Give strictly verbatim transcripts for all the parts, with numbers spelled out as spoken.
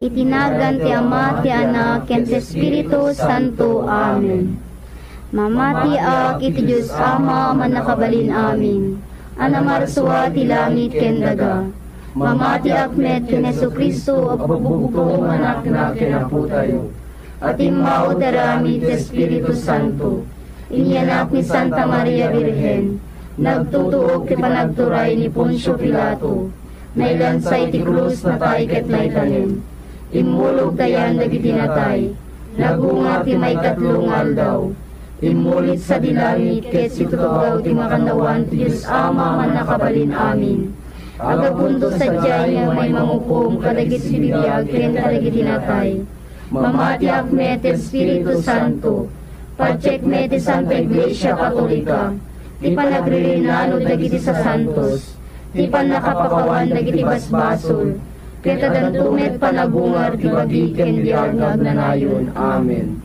Iti nagan ti Ama, ti Anak, ken ti Espiritu Santo. Amen. Mamatiak iti Dios Ama a Mannakabalin-amin, a namarsua ti langit ken daga. Mamatiak met ken Jesu-Cristo a pagbugtong nga Anakna ken Apotayo, a timmao ti aramid ti Espiritu Santo. Inyanak ni Santa Maria Birhen, nagtutuok ti panagturay ni Poncio Pilato, nailansa iti krus, natay ket naitanem. Immulog dayan dagiti natay, nagungar ti maikatlo nga aldaw. Immulit sadi langit ket situtugaw ti makannawan ti Dios Ama a Mannakabalin-amin. Aggapunto sadiay nga umay mangukom kadagiti bibiag ken kadagiti natay. Mamatiak met ti Espiritu Santo. Patiek met ti Santa Iglesia Katolika, ti panagririnano dagiti sasantos, ti pannakapakawan dagiti basbasol, ket addanto met panagungar ti bagi ken biag nga agnanayon. Amen.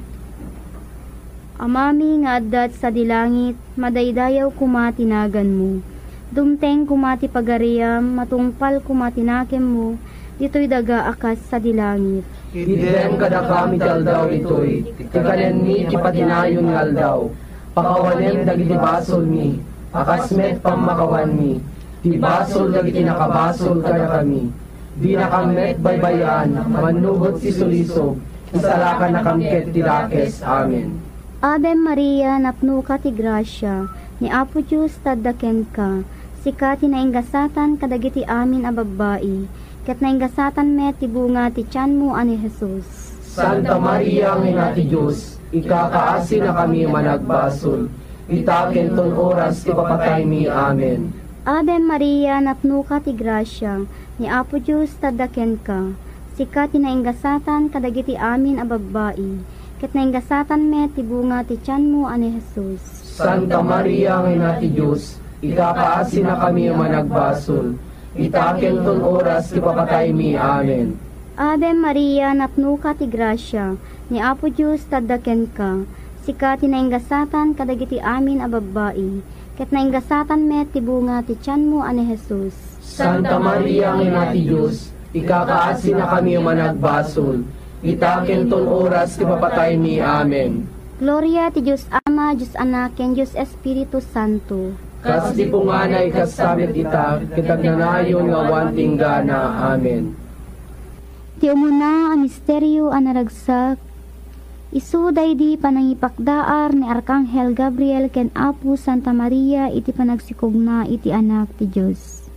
Amami nga adda sadi langit, madaydayaw koma ti naganmo. Dumteng koma ti pagariam, matungpal koma ti nakemmo, ditoy daga a kas sadi langit. Itdem kadakami ti aldaw itoy, ti kanenmi ti patinayon nga aldaw. Pakawanem dagiti basolmi, a kas met pammakawanmi, ti basol dagiti nakabasol kadakami. Dinakam met baybay-an a mannubot ti sulisog, isalakannakam ket ti dakes. Amen. Ave Maria, napnoka ti grasia, ni Apo Dios tadda kenka. Sika ti nainggasatan kadagiti amin a babbai, ket nainggasatan met ti bunga ti tianmo a ni Jesus. Santa Maria nga Ina ti Dios, ikakaasinakami a managbasol, ita ken ton oras ti papataymi. Amen. Ave Maria, napnoka ti grasia, ni Apo Dios tadda kenka. Sika ti nainggasatan kadagiti amin a babbai, ket nainggasatan met ti bunga ti tianmo a ni Jesus. Santa Maria nga Ina ti Dios, ikakaasinakami a managbasol, ita ken ton oras ti papataymi. Amen. Ave Maria, napnoka ti grasia, ni Apo Dios tadda kenka. Sika ti nainggasatan kadagiti amin a babbai, ket nainggasatan met ti bunga ti tianmo a ni Jesus. Santa Maria nga Ina ti Dios, ikakaasinakami a managbasol, ita ken ton oras ti papataymi. Amen. Gloria ti Dios Ama, Dios Anak, ken Dios Espiritu Santo. Kas di punganay, kasta met ita, ket agnanayon nga awan ti inggana. Amen. Ti umuna a misterio a naragsak, isu daydi panangipakdaar ni Arkanghel Gabriel ken Apo Santa Maria iti panagsikogna iti Anak ti Dios.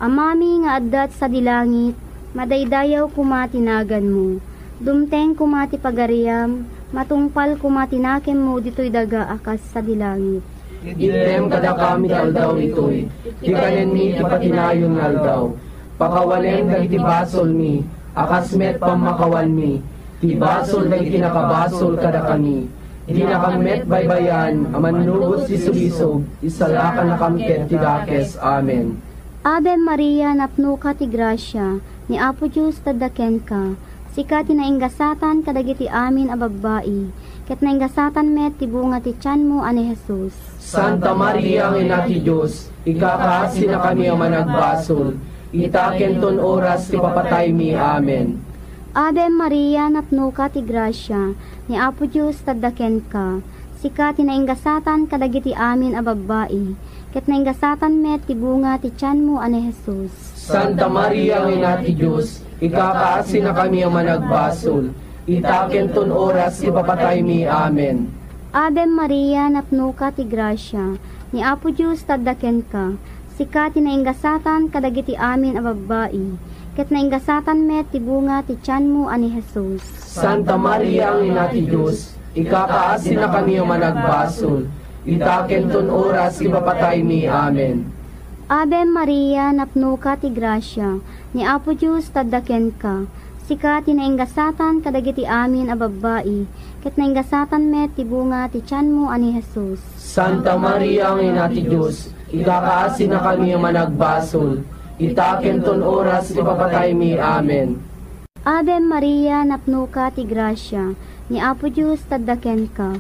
Amami nga adda sadi langit, madaydayaw koma ti naganmo. Dumteng koma ti pagariam, matungpal koma ti nakemmo ditoy daga a kas sadi langit. Itdem kadakami ti aldaw itoy, ti kanenmi ti patinayon nga aldaw. Pakawanem dagiti basolmi, a kas met pammakawanmi, ti basol dagiti nakabasol kadakami. Dinakam met baybay-an a mannubot ti sulisog, isalakannakam ket ti dakes. Amen. Ave Maria, napnoka ti grasia, ni Apo Dios tadda kenka. Sika ti nainggasatan kadagiti amin a babbai, ket nainggasatan met ti bunga ti tianmo a ni Jesus. Santa Maria nga Ina ti Dios, ikakaasinakami a managbasol, ita ken ton oras ti papataymi. Amen. Ave Maria, napnoka ti grasia, ni Apo Dios tadda kenka. Sika ti nainggasatan kadagiti amin a babbai, ket nainggasatan met ti bunga ti tianmo a ni Jesus. Santa Maria nga Ina ti Dios, ikakaasinakami a managbasol, ita ken ton oras ti papataymi. Amen. Ave Maria, napnoka ti grasia, ni Apo Dios tadda kenka. Sika ti nainggasatan kadagiti amin a babbai, ket nainggasatan met ti bunga ti tianmo a ni Jesus. Santa Maria nga Ina ti Dios, ikakaasinakami a managbasol, ita ken ton oras ti papataymi. Amen. Ave Maria, napnoka ti grasia, ni Apo Dios tadda kenka. Sika ti nainggasatan kadagiti amin a babbai, ket nainggasatan met ti bunga ti tianmo a ni Jesus. Santa Maria nga Ina ti Dios, ikakaasinakami a managbasol, ita ken ton oras ti papataymi. Amen. Ave Maria, napnoka ti grasia, ni Apo Dios tadda kenka.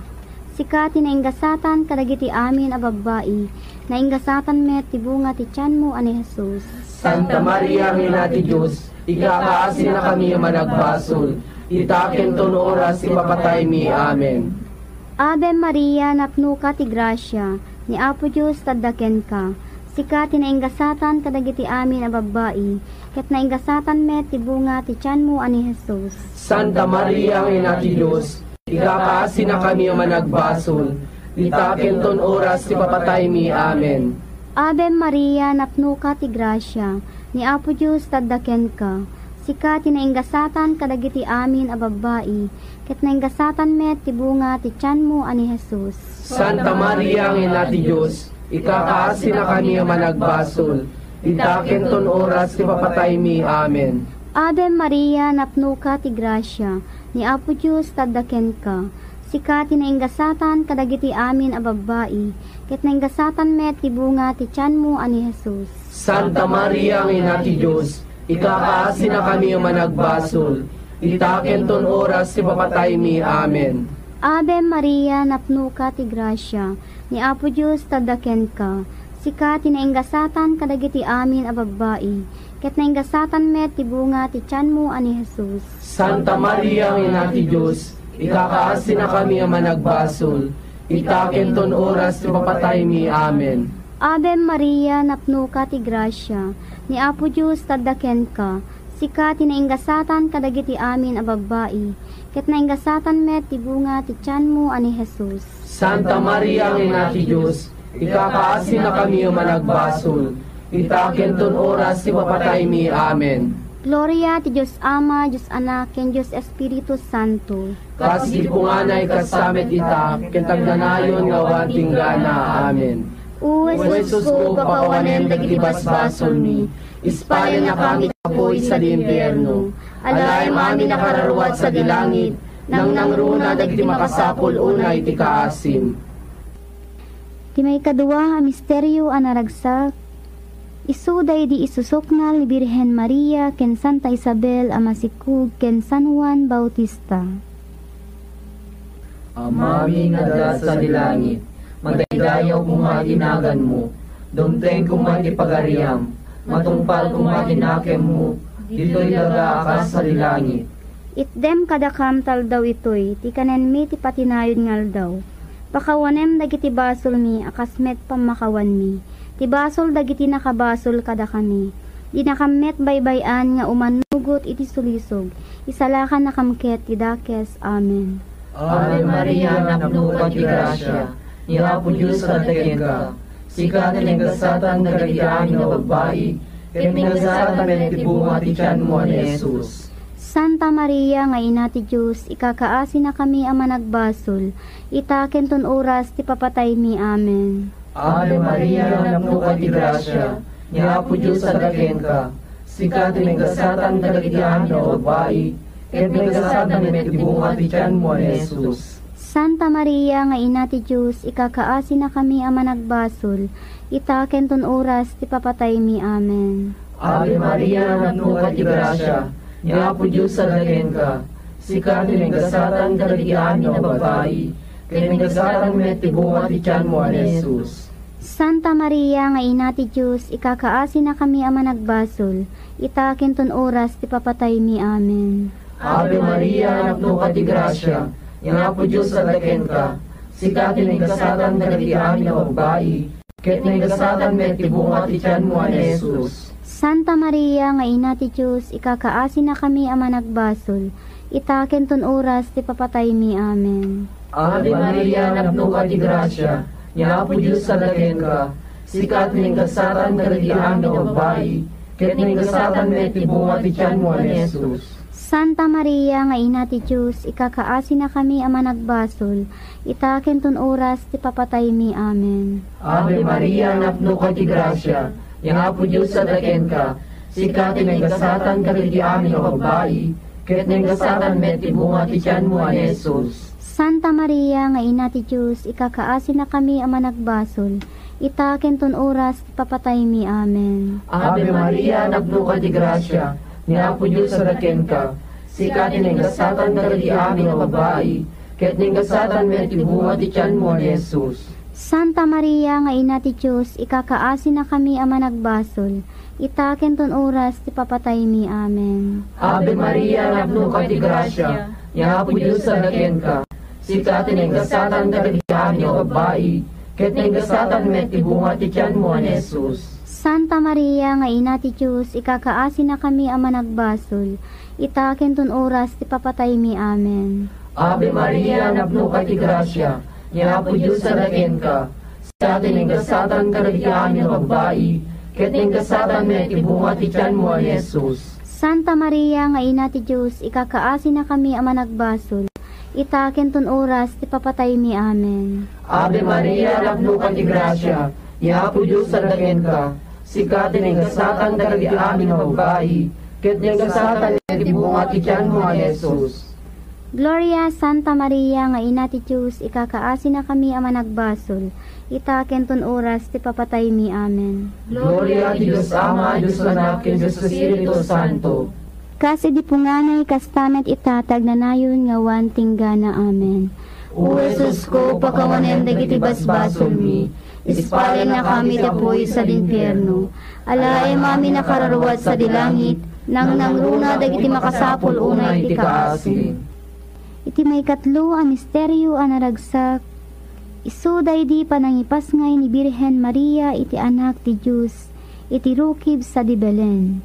Sika ti nainggasatan kadagiti amin a babbai, nainggasatan met ti bunga ti tianmo a ni Jesus. Santa Maria nga Ina ti Dios, ikakaasinakami a managbasol, ita ken ton oras ti papataymi. Amen. Ave Maria, napnoka ti grasia, ni Apo Dios tadda kenka. Sika ti nainggasatan kadagiti amin a babbai, ket nainggasatan met ti bunga ti tianmo a ni Jesus. Santa Maria nga Ina ti Dios, ikakaasinakami a managbasol, ita ken ton oras ti papataymi. Amen. Ave Maria, napnoka ti grasia, ni Apo Dios tadda kenka. Sika ti nainggasatan kadagiti amin a babbai, ket nainggasatan met ti bunga ti tianmo a ni Jesus. Santa Maria nga Ina ti Dios, ikakaasinakami a managbasol, ita ken ton oras ti papataymi. Amen. Ave Maria, napnoka ti grasia, ni Apo Dios tadda kenka. Sika ti nainggasatan kadagiti amin a babbai, ket nainggasatan met ti bunga ti tianmo a ni Jesus. Santa Maria nga Ina ti Dios, ikakaasinakami a managbasol, ita ken ton oras ti papataymi. Amen. Ave Maria, napnoka ti grasia, ni Apo Dios tadda kenka. Sika ti nainggasatan kadagiti amin a babbai, ket nainggasatan met ti bunga ti tianmo a ni Jesus. Santa Maria nga Ina ti Dios, ikakaasinakami a managbasol, ita ken ton oras ti papataymi. Amen. Ave Maria, napnoka ti grasia, ni Apo Dios tadda kenka. Sika ti nainggasatan kadagiti amin a babbai, ket nainggasatan met ti bunga ti tianmo a ni Jesus. Santa Maria nga Ina ti Dios, ikakaasinakami a managbasol, ita ken ton oras ti papataymi. Amen. Gloria ti Dios Ama, Dios Anak, ken Dios Espiritu Santo. Kas idi punganay, kasta met ita, ken agnanayon nga awan inggana. Amen. O Jesus ko, pakawanem dagiti basbasolmi, ispalennakami ti apuy sadi impierno. Alaem amin a kararua sadi langit, nangnangruna dagiti makasapul unay ti kaasim. Ti maikadua a misterio a naragsak, isu daydi isusuknal ni Birhen Maria ken Santa Isabel a masikog ken San Juan Bautista. Amami nga adda sadi langit, madaydayaw koma ti naganmo, dumteng koma ti pagariam, matungpal koma ti nakemmo, ditoy daga a kas sadi langit. Itdem kadakam ti aldaw itoy, ti kanenmi ti patinayon nga aldaw. Pakawanem dagiti basolmi a kas met pammakawanmi ti basol dagiti nakabasol kadakami. Dinakam met baybay-an nga umanugot iti sulisog, isalakannakam ket ti dakes. Amen. Ave Maria, napnoka ti grasia, ni Apo Dios adda kenka. Sika ti nagasatan kadagiti amin a babbai, ket nagasatan met ti bunga ti tianmo a ni Jesus. Santa Maria nga Ina ti Dios, ikakaasinakami a managbasol, ita ken ton oras ti papataymi. Amen. Ave Maria, napnoka ti grasia, ni Apo Dios adda kenka. Sika ti nagasatan kadagiti amin a babbai, ket nagasatan met ti bunga ti tianmo a ni Jesus. Santa Maria nga Ina ti Dios, ikakaasinakami a managbasol, ita ken ton oras ti papataymi. Amen. Ave Maria, napnoka ti grasia, ni Apo Dios adda kenka. Sika ti nagasatan kadagiti amin a babbai, ket nagasatan met ti bunga ti tianmo a ni Jesus. Santa Maria nga Ina ti Dios, ikakaasinakami a managbasol, ita ken ton oras ti papataymi. Amen. Ave Maria, napnoka ti grasia, ni Apo Dios adda kenka. Sika ti nagasatan kadagiti amin a babbai, ket nagasatan met ti bunga ti tianmo a ni Jesus. Santa Maria nga Ina ti Dios, ikakaasinakami a managbasol, ita ken ton oras ti papataymi. Amen. Ave Maria, napnoka ti grasia, ni Apo Dios adda kenka. Sika ti nagasatan kadagiti amin a babbai, ket nagasatan met ti bunga ti tianmo a ni Jesus. Santa Maria nga Ina ti Dios, ikakaasinakami a managbasol, ita ken ton oras ti papataymi. Amen. Ave Maria, napnoka ti grasia, ni Apo Dios adda kenka. Sika ti nagasatan kadagiti amin a babbai, ket nagasatan met ti bunga ti tianmo a ni Jesus. Santa Maria nga Ina ti Dios, ikakaasinakami a managbasol, ita ken ton oras ti papataymi. Amen. Ave Maria, napnoka ti grasia, ni Apo Dios adda kenka. Sika ti nagasatan kadagiti amin a babbai, ket nagasatan met ti bunga ti tianmo a ni Jesus. Santa Maria nga Ina ti Dios, ikakaasinakami a managbasol, ita ken ton oras ti papataymi. Amen. Ave Maria, napnoka ti grasia, ni Apo Dios adda kenka. Sika ti naingasatan kadagiti amin a babbai, ket naingasatan met ti bunga ti tianmo a ni Jesus. Santa Maria nga Ina ti Dios, ikakaasinakami a managbasol, ita ken ton oras ti papataymi. Amen. Ave Maria, napnoka ti grasia, ni Apo Dios adda kenka. Sika ti naingasatan kadagiti amin a babbai, ket naingasatan met ti bunga ti tianmo a ni Jesus. Santa Maria nga Ina ti Dios, ikakaasinakami a managbasol, ita ken ton oras ti papataymi. Amen. Ave Maria, napnoka ti grasia, ni Apo Dios adda kenka. Sika ti naingasatan kadagiti amin a babbai, ket naingasatan met ti bunga ti tianmo a ni Jesus. Gloria, Santa Maria nga Ina ti Dios, ikakaasinakami a managbasol, ita ken ton oras ti papataymi. Amen. Gloria ti Dios Ama, Dios Anak, ken Dios Espiritu Santo. Kas idi punganay, kasta met ita ti agnanayon nga awan tinggana. Amen. O Jesusko, pakawanem dagiti basbasolmi, ispalennakami ti apuy sadi infierno. Alaem amin a kararua sadi langit, nangnangruna dagiti makasapul unay ti kaasi. Iti maikatlo a misterio a naragsak, isu daydi panangipasngay ni Birhen Maria iti Anak ti Dios iti rukib sadi Belen.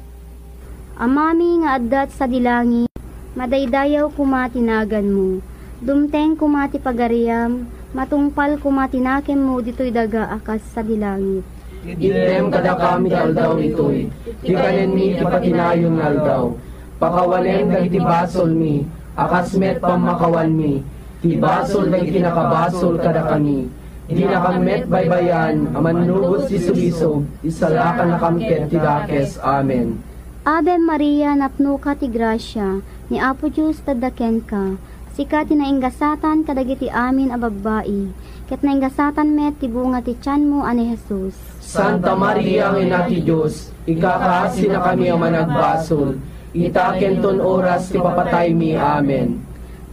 Amami nga adda sadi langit, madaydayaw koma ti naganmo. Dumteng koma ti pagariam, matungpal koma ti nakemmo ditoy daga a kas sadi langit. Itdem kadakami ti aldaw itoy, ti kanenmi ti patinayon nga aldaw. Pakawanem dagiti basolmi, a kas met pammakawanmi ti basol dagiti nakabasol kadakami. Dinakam met baybay-an a mannubos ti sulisog, isalakannakam ket ti dakes. Amen. Ave Maria, napnoka ti grasia, ni Apo Dios adda kenka. Sika ti naingasatan kadagiti amin a babbai, ket naingasatan met ti bunga ti tianmo a ni Jesus. Santa Maria nga Ina ti Dios, ikakaasinakami a managbasol, ita ken ton oras ti papataymi. Amen.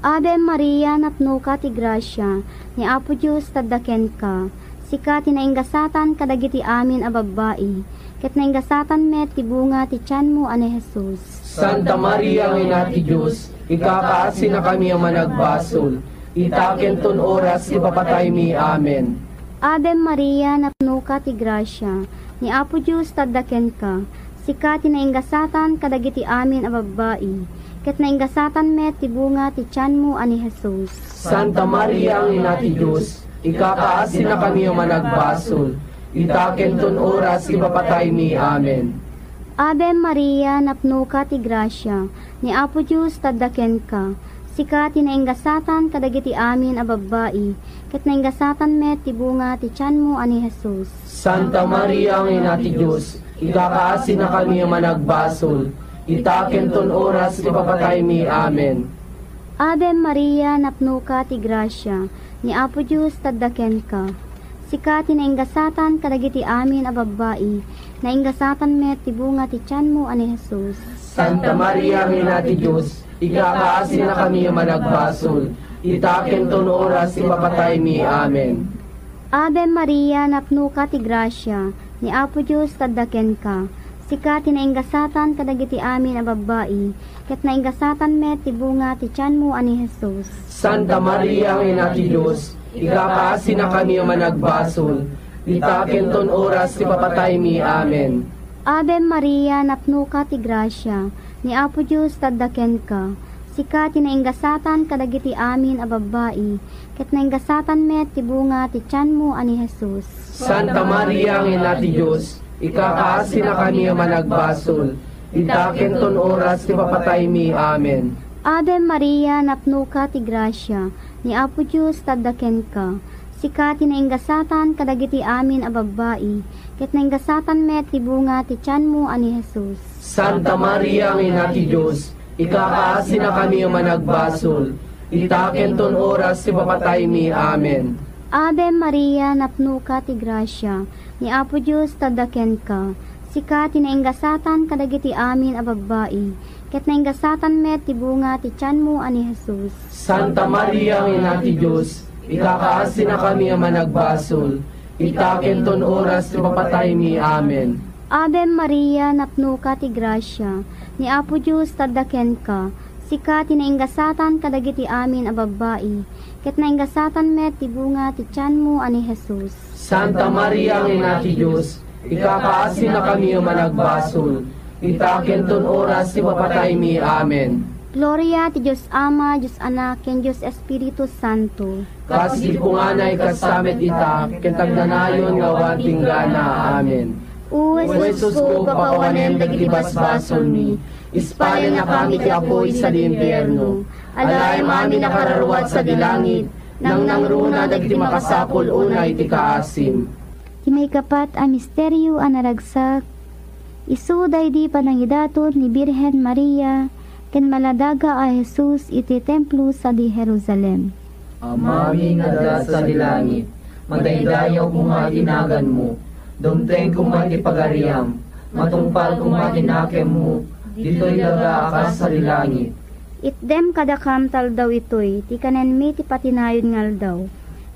Ave Maria, napnoka ti grasia, ni Apo Dios adda kenka. Sika ti naingasatan kadagiti amin a babbai, ket naingasatan met ti bunga ti tianmo a ni Jesus. Santa Maria nga Ina ti Dios, ikakaasinakami a managbasol, ita ken ton oras ti papataymi. Amen. Ave Maria, napnoka ti grasia, ni Apo Dios adda kenka. Sika ti naingasatan kadagiti amin a babbai, ket naingasatan met ti bunga ti tianmo a ni Jesus. Santa Maria nga Ina ti Dios, ikakaasinakami a managbasol, ita ken ton oras ti papataymi. Amen. Ave Maria, napnoka ti grasia, ni Apo Dios adda kenka. Sika ti naingasatan kadagiti amin a babbai, ket naingasatan met ti bunga ti tianmo a ni Jesus. Santa Maria nga Ina ti Dios, ikakaasinakami a managbasol, ita ken ton oras ti papataymi. Amen. Ave Maria, napnoka ti grasia, ni Apo Dios adda kenka. Sika ti naingasatan kadagiti amin a babbai, naingasatan met ti bunga ti tianmo a ni Jesus. Santa Maria nga Ina ti Dios, ikakaasinakami a managbasol, ita ken ton oras ti papataymi. Amen. Ave Maria, napnoka ti grasia, ni Apo Dios adda kenka. Sika ti naingasatan kadagiti amin a babbai, ket naingasatan met ti bunga ti tianmo a ni Jesus. Santa Maria nga Ina ti Dios, ikakaasinakami a managbasol, ita ken ton oras ti papataymi. Amen. Ave Maria, napnoka ti grasia, ni Apo Dios adda kenka. Sika ti naingasatan kadagiti amin a babbai, ket naingasatan met ti bunga ti tianmo a ni Jesus. Santa Maria nga Ina ti Dios, ikakaasinakami a managbasol, ita ken ton oras ti papataymi. Amen. Ave Maria, napnoka ti grasia, ni Apo Dios adda kenka. Sika ti naingasatan kadagiti amin a babbai, ket naingasatan met ti bunga ti tianmo a ni Jesus. Santa Maria nga Ina ti Dios, ikakaasinakami a managbasol, ita ken ton oras ti papataymi. Amen. Ave Maria, napnoka ti grasia, ni Apo Dios adda kenka. Sika ti naingasatan kadagiti amin a babbai, ket naingasatan met ti bunga ti tianmo a ni Jesus. Santa Maria nga Ina ti Dios, Ikakaasinakami a managbasol, ita kenton oras ti papataymi. Amen. Ave Maria, napnoka ti grasia, ni Apo Dios adda kenka. Sika ti nainggasatan kadagiti amin a babbai, ket nainggasatan met ti bunga ti tianmo a ni Jesus. Santa Maria nga Ina ti Dios, ikakaasinakami a managbasol, ita kenton oras ti papataymi. Amen. Gloria ti Dios Ama, Dios Anak, ken Dios Espiritu Santo. Kas iti punganay, kasta met ita, ken agnanayon nga awan tinggana. Amen. O Jesusko, pakawanem dagiti basbasolmi, ispalennakami ti apuy sadi impierno. Alaem amin a kararua sadi langit, nangnangruna dagiti makasapul unay ti kaasim. Ti maikapat a misterio a naragsak, isu daydi panangidaton ni Birhen Maria ken maladaga a Jesus iti templo sadi Jerusalem. Amami nga adda sadi langit, madaydayawko nga ti naganmo, dumtengko nga ti pagariam, matungpalko nga ti nakemmo, ditoy daga a kas sadi langit. Itdem kadakam ti aldaw itoy ti kanenmi ti patinayon nga aldaw.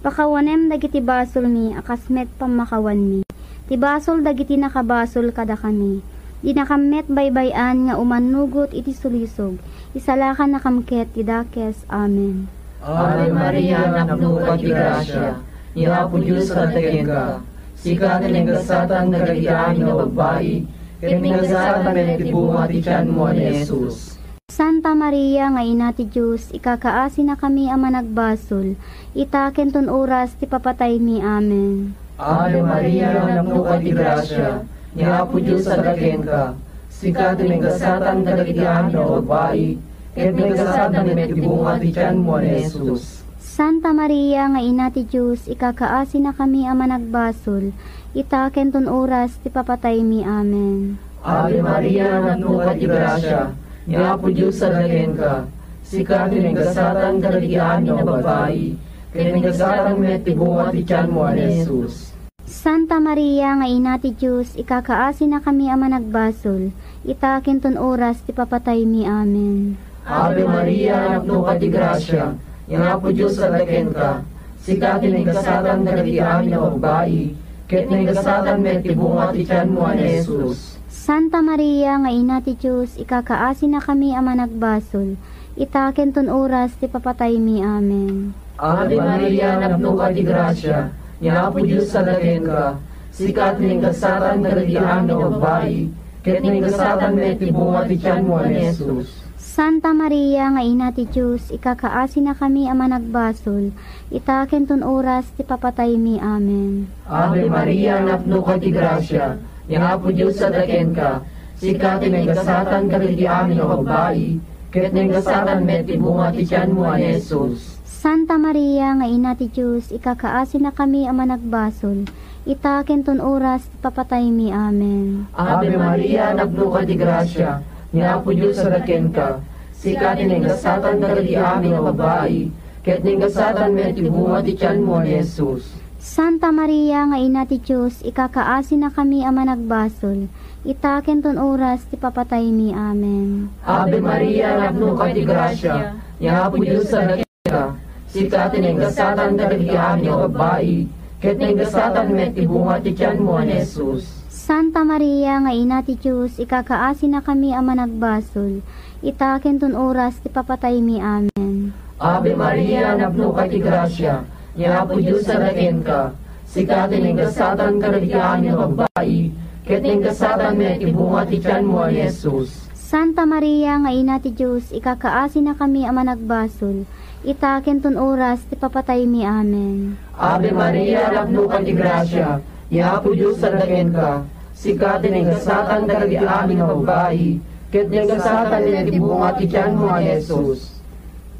Pakawanem dagiti basolmi a kas met pammakawanmi ti basol dagiti nakabasol kadakami. Dinakam met baybay-an nga umannugot iti sulisog, isalakannakam ket ti dakes. Amen. Ave Maria, napnoka ti grasia, ni Apo Dios adda kenka. Sika ti nainggasatan kadagiti amin a babbai, ket nainggasatan met ti bunga ti tianmo a ni Jesus. Santa Maria nga Ina ti Dios, ikakaasinakami a managbasol, ita kenton oras ti papataymi. Amen. Ave Maria, napnoka ti grasia, ni Apo Dios adda kenka. Sika ti nainggasatan kadagiti amin a babbai, ket nainggasatan met ti bunga ti tianmo a ni Jesus. Santa Maria nga Ina ti Dios, ikakaasinakami a managbasol, ita kenton oras ti papataymi. Amen. Ave Maria, napnoka ti grasia, ni Apo Dios adda kenka. Sika ti nainggasatan kadagiti amin a babbai, ket nainggasatan met ti bunga ti tianmo a ni Jesus. Santa Maria nga Ina ti Dios, ikakaasinakami a managbasol, ita kenton oras ti papataymi. Amen. Ave Maria, napnoka ti grasia, ni Apo Dios adda kenka. Sika ti nainggasatan kadagiti amin a babbai, ket nainggasatan met ti bunga ti tianmo a ni Jesus. Santa Maria nga Ina ti Dios, ikakaasinakami a managbasol, ita kenton oras ti papataymi. Amen. Ave Maria, napnoka ti grasia, ni Apo Dios adda kenka. Sika ti nainggasatan kadagiti amin a babbai, ket nainggasatan met ti bunga ti tianmo a ni Jesus. Santa Maria nga Ina ti Dios, ikakaasinakami a managbasol, ita kenton oras ti papataymi. Amen. Ave Maria, napnoka ti grasia, ni Apo Dios adda kenka. Sika ti nainggasatan kadagiti amin a babbai, ket nainggasatan met ti bunga ti tianmo a ni Jesus. Santa Maria nga Ina ti Dios, ikakaasinakami a managbasol, ita kenton oras ti papataymi. Amen. Ave Maria, napnoka ti grasia, ni Apo Dios adda kenka. Sika ti nainggasatan kadagiti amin a babbai, ket nainggasatan met ti bunga ti tianmo a ni Jesus. Santa Maria nga Ina ti Dios, ikakaasinakami a managbasol, ita kenton oras ti papataymi. Amen. Ave Maria, napnoka ti grasia, ni Apo Dios adda kenka. Sika ti nainggasatan kadagiti amin a babbai, ket nainggasatan met ti bunga ti tianmo a ni Jesus. Santa Maria nga Ina ti Dios, ikakaasinakami a managbasol, ita kenton oras ti papataymi. Amen. Ave Maria, napnoka ti grasia, ni Apo Dios adda kenka. Sika ti nainggasatan kadagiti amin a babbai, ket nainggasatan met ti bunga ti tianmo a ni Jesus. Santa Maria nga Ina ti Dios, ikakaasinakami a managbasol, ita kenton oras ti papataymi. Amen. Ave Maria, napnoka ti grasia, ni Apo Dios adda kenka. Sika ti nainggasatan kadagiti amin a babbai, ket nainggasatan met ti bunga ti tianmo a ni Jesus.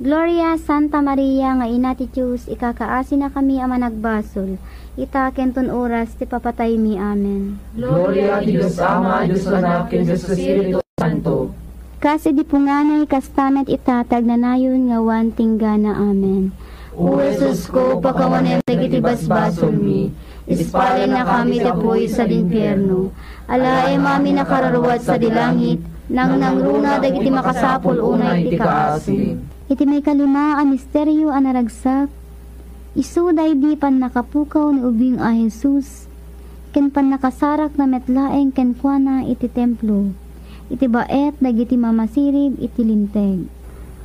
Gloria, Santa Maria nga Ina ti Dios, ikakaasinakami a managbasol, ita kenton oras ti papataymi. Amen. Gloria ti Dios Ama, Dios Anak, ken Dios Espiritu Santo. Kas idi punganay, kasta met ita ti agnanayon nga awan tinggana. Amen. O Jesusko, pakawanem dagiti basbasolmi, ispalennakami ti apuy sadi impierno. Alaem amin a kararua sadi langit, nangnangruna dagiti makasapul unay ti kaasim. Iti maikalima a misterio a naragsak, Isu daydi pannakapukaw ni ubing a Jesus, ken pannakasarakna met laeng kenkuana iti templo, iti baet dagiti mamasirib iti Linteg.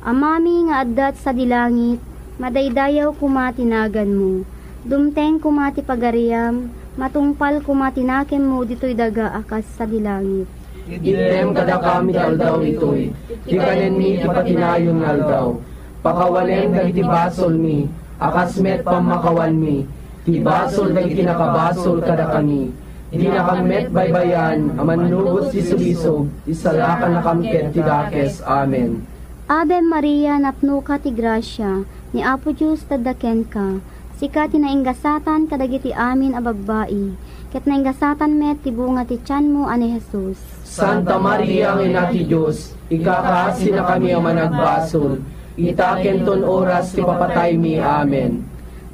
Amami nga adda sadi langit, madaydayaw koma ti naganmo. Dumteng koma ti pagariam, matungpal koma ti nakemmo ditoy daga a kas sadi langit. Itdem kadakam iti aldaw itoy, ti kanenmi ti patinayon nga aldaw. Pakawanem dagiti basolmi, a kas met pammakawanmi, ti basol dagiti nakabasol kadakami. Dinakam met baybayan a mannubos ti sulisog, isalakannakam ket ti dakes. Amen. Ave Maria, napnoka ti grasia, ni Apo Dios adda kenka. Sika ti nainggasatan kadagiti amin a babbai, ket nainggasatan met ti bunga ti tianmo a ni Jesus. Santa Maria nga Ina ti Dios, ikakaasinakami a managbasol, ita ken ton oras ti papataymi. Amen.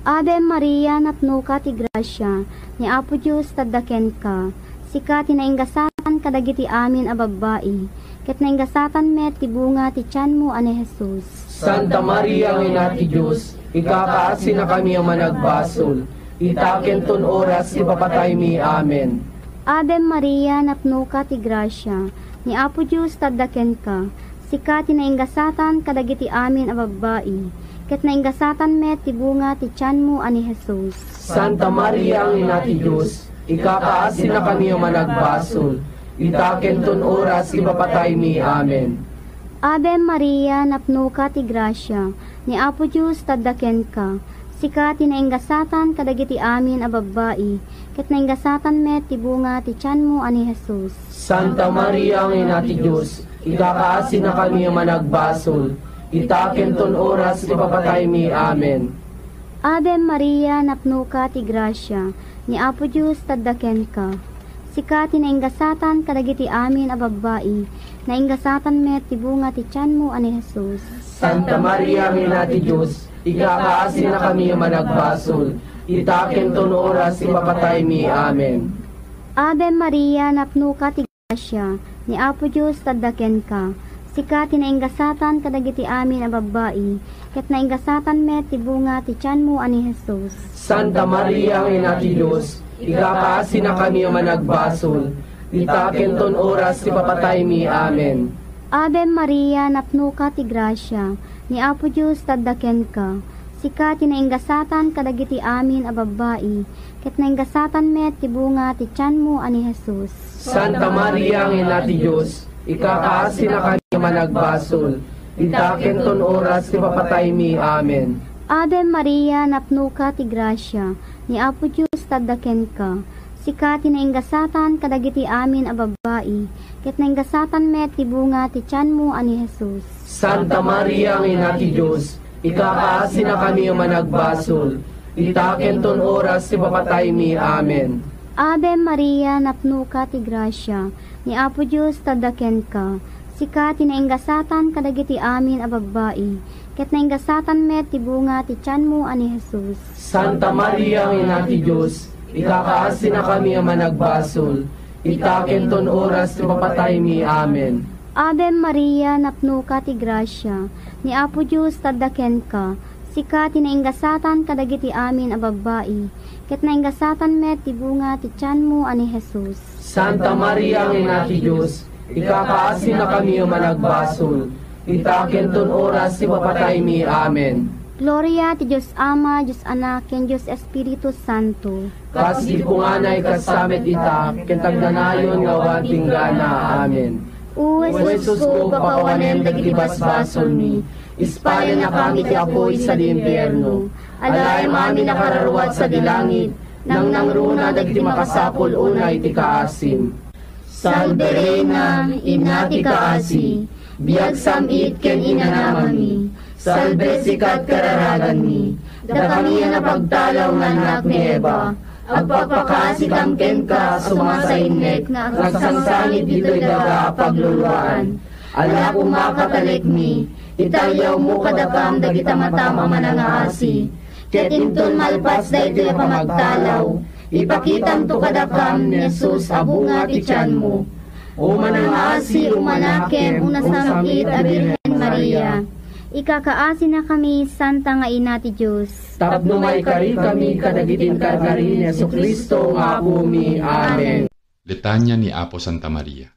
Ave Maria, napnoka ti grasia, ni Apo Dios adda kenka. Sika ti nainggasatan kadagiti amin a babbai, ket nainggasatan met ti bunga ti tianmo a ni Jesus. Santa Maria nga Ina ti Dios, ikakaasinakami a managbasol, ita ken ton oras ti papataymi. Amen. Ave Maria, napnoka ti grasia, ni Apo Dios adda kenka. Sika ti nainggasatan kadagiti amin a babbai, ket nainggasatan met ti bunga ti tianmo a ni Jesus. Santa Maria nga Ina ti Dios, ikakaasinakami a managbasol, ita ken ton oras ti papataymi. Amen. Ave Maria, napnoka ti grasia, ni Apo Dios adda kenka. Sika ti nainggasatan kadagiti amin a babbai, ket nainggasatan met ti bunga ti tianmo a ni Jesus. Santa Maria nga Ina ti Dios, ikakaasinakami a managbasol, ita ken ton oras ti papataymi. Amen. Ave Maria, napnoka ti grasia, ni Apo Dios adda kenka. Sika ti nainggasatan kadagiti amin a babbai, nainggasatan met ti bunga ti tianmo a ni Jesus. Santa Maria nga Ina ti Dios, ikakaasinakami a managbasol, ita ken ton oras ti papataymi. Amen. Ave Maria, napnoka ti grasia, ni Apo Dios adda kenka. Sika ti nainggasatan kadagiti amin a babbai, ket nainggasatan met ti bunga ti tianmo a ni Jesus. Santa Maria nga Ina ti Dios, ikakaasinakami a managbasol, ita ken ton oras ti papataymi. Amen. Ave Maria, napnoka ti grasia, ni Apo Dios adda kenka. Sika ti nainggasatan kadagiti amin a babbai, ket nainggasatan met ti bunga ti tianmo a ni Jesus. Santa Maria nga Ina ti Dios, ikakaasinakami a managbasol, ita ken ton oras ti papataymi. Amen. Ave Maria, napnoka ti grasia, ni Apo Dios adda kenka. Sika ti nainggasatan kadagiti amin a babbai, ket nainggasatan met ti bunga ti tianmo a ni Jesus. Santa Maria nga Ina ti Dios, ikakaasinakami a managbasol, ita ken ton oras ti papataymi. Amen. Ave Maria, napnoka ti grasia, ni Apo Dios adda kenka. Sika ti nainggasatan kadagiti amin a babbai, ket nainggasatan met ti bunga ti tianmo a ni Jesus. Santa Maria nga Ina ti Dios, ikakaasinakami a managbasol, ita ken ton oras ti papataymi. Amen. Ave Maria, napnoka ti grasia, ni Apo Dios adda kenka. Sika ti nainggasatan kadagiti amin a babbai, ket nainggasatan met ti bunga ti tianmo a ni Jesus. Santa Maria nga Ina ti Dios, ikakaasinakami a managbasol, ita ken ton oras ti papataymi. Amen. Gloria ti Dios Ama, Dios Anak, ken Dios Espiritu Santo. Kas di punganay, kasta met ita, ken agnanayon nga awan tinggana. Amen. O Jesus ko, pakawanem dagiti basbasolmi, ispalennakam iti apuy sadi impierno. Alaem amin a kararua sadi langit, nangnangruna dagiti makasapul unay ti kaasim. Salve Reina, Ina ti kaasi, biag sam-it ken inanamami. Salve sikat kararaganmi, dakami a napagtalaw nga annak ni Eva. Agpakpakaasikam kenka, sumasainnek nga agsangsangi ditoy daga a pagluluaan. Ala koma, katalekmi, italyawmo kadakam dagita matam a manangaasi. Ket inton malpas daytoy a pamagtalaw, ipakitamto kadakam ni Jesus a bunga ti tianmo. O manangaasi, umanakem, o nasam-it a Birhen Maria, Ikakaasinakami, Santa nga Ina ti Dios. Tapno maikarikami kadagiti inkarkari ni Jesu-Cristo nga Apomi. Amen. Litania ni Apo Santa Maria.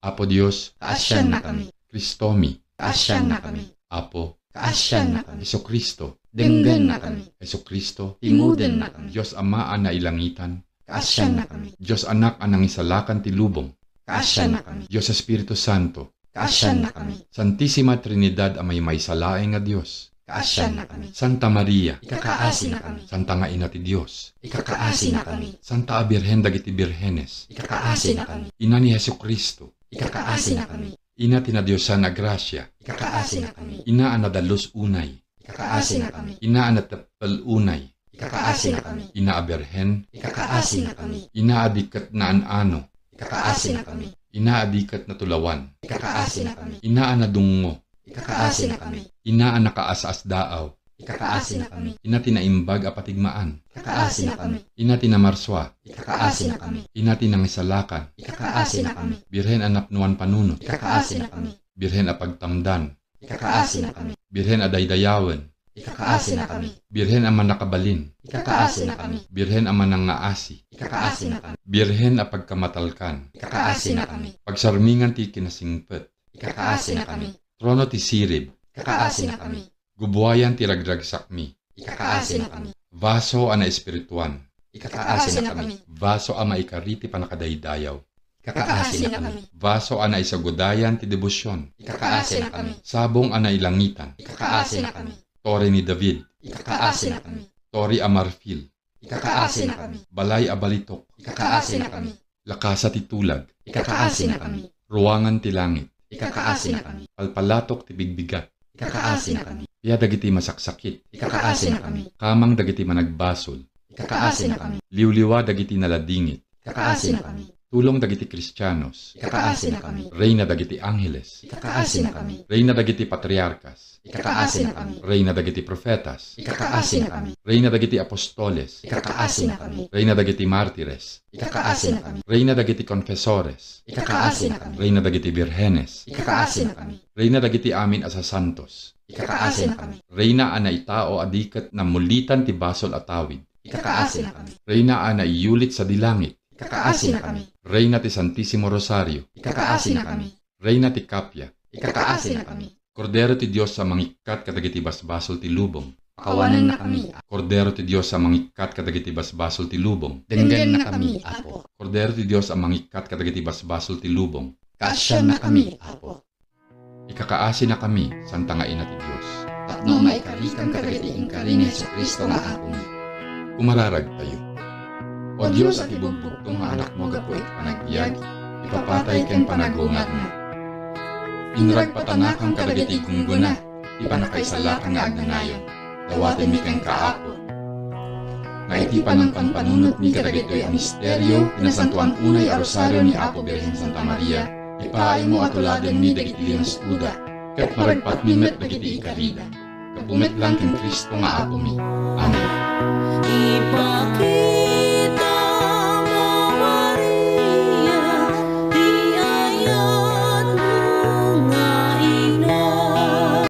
Apo Dios, kaasiannakami. Cristomi, kaasiannakami. Apo, kaasiannakami. Jesu-Cristo, denggennakami. Jesu-Cristo, timudennakami. Dios Ama a nailangitan, kaasiannakami. Dios Anak a nangisalakan ti lubong, kaasiannakami. Dios Espiritu Santo, kaasiannakami. Santisima Trinidad a maymaysa laeng nga Dios, kaasiannakami. Santa Maria, ikakaasinakami. Santa nga Ina ti Dios, ikakaasinakami. Santa a Birhen dagiti birhenes, ikakaasinakami. Ina ni Jesu-Cristo, ikakaasinakami. Ina ti nadiosan a grasia, ikakaasinakami. Ina a nadalus unay, ikakaasinakami. Ina a nateppel unay, ikakaasinakami. Ina a Birhen, ikakaasinakami. Ina a di ket naan-ano, ikakaasinakami. Ina a di ket natulawan, ikakaasinakami. Ina a nadungngo, ikakaasinakami. Ina a nakaas-asdaaw, ikakaasinakami. Ina ti naimbag a patigmaan, ikakaasinakami. Ina ti namarsua, ikakaasinakami. Ina ti nangisalakan, ikakaasinakami. Birhen a napnuan panunot, ikakaasinakami. Birhen a pagtamdan, ikakaasinakami. Birhen a daydayawen, ikakaasinakami. Birhen a mannakabalin, ikakaasinakami. Birhen a manangngaasi, ikakaasinakami. Birhen a pagkamatalkan, ikakaasinakami. Pagsarmingan ti kinasingpet, ikakaasinakami. Trono ti sirib, ikakaasinakami. Gubuayan ti ragragsakmi, ikakaasinakami. Vaso a naespirituan, ikakaasinakami. Vaso a maikari ti pannakadaydayaw, ikakaasinakami. Vaso a naisagudayan ti debosion, ikakaasinakami. Sabong a nailangitan, ikakaasinakami. Torre ni David, ikakaasinakami. Torre a marfil, ikakaasinakami. Balay a balitok, ikakaasinakami. Lakasa ti tulag, ikakaasinakami. Ruangan ti langit, ikakaasinakami. Palpalatok ti bigbigat, ikakaasinakami. Pia dagiti masaksakit, ikakaasinakami. Kamang dagiti managbasol, ikakaasinakami. Liwliwa dagiti naladingit, ikakaasinakami. Tulong dagiti Kristianos, ikakaasinakami. Reyna dagiti angheles, ikakaasinakami. Reyna dagiti patriarkas, ikakaasinakami. Reyna dagiti profetas, ikakaasinakami. Reyna dagiti apostoles, ikakaasinakami. Reyna dagiti martires, ikakaasinakami. Reyna dagiti konfesores, ikakaasinakami. Reyna dagiti birhenes, ikakaasinakami. Reyna dagiti amin a sasantos, ikakaasinakami. Reyna a naitao a di ket namulitan ti basol a tawid, ikakaasinakami. Reyna a naiyulit sadi langit, ikakaasinakami. Reyna ti Santisimo Rosario, ikakaasinakami. Reyna ti Kapia, ikakaasinakami. Kordero ti Dios a mangikkat kadagiti basbasol ti lubong, pakawanennakami. Kordero ti Dios a mangikkat kadagiti basbasol ti lubong, denggennakami, Apo. Kordero ti Dios a mangikkat kadagiti basbasol ti lubong, kaasiannakami, Apo. Ikakaasinakami, Santa nga Ina ti Dios, tapno maikarikam kadagiti inkari ni Jesu-Cristo nga Apomi. Kumararagtayo. O Dios a tibugbugto nga Anakmo gapu iti panagbiag, ipapatay ken panagungagna. Inragpatanakam kadagiti gunggona ti pannakaisalakan nga agnanayon. Dawatenmi kenka, Apo. Nga iti panangpanpanunotmi kadagitoy a misterio ti Nasantoan Unay a Rosario ni Apo Birhen Santa Maria, ipaaymo a tuladenmi dagiti linuskoda, ket maragpatmi met dagiti ikarida. Gapu met laeng ken Cristo nga Apomi. Amen.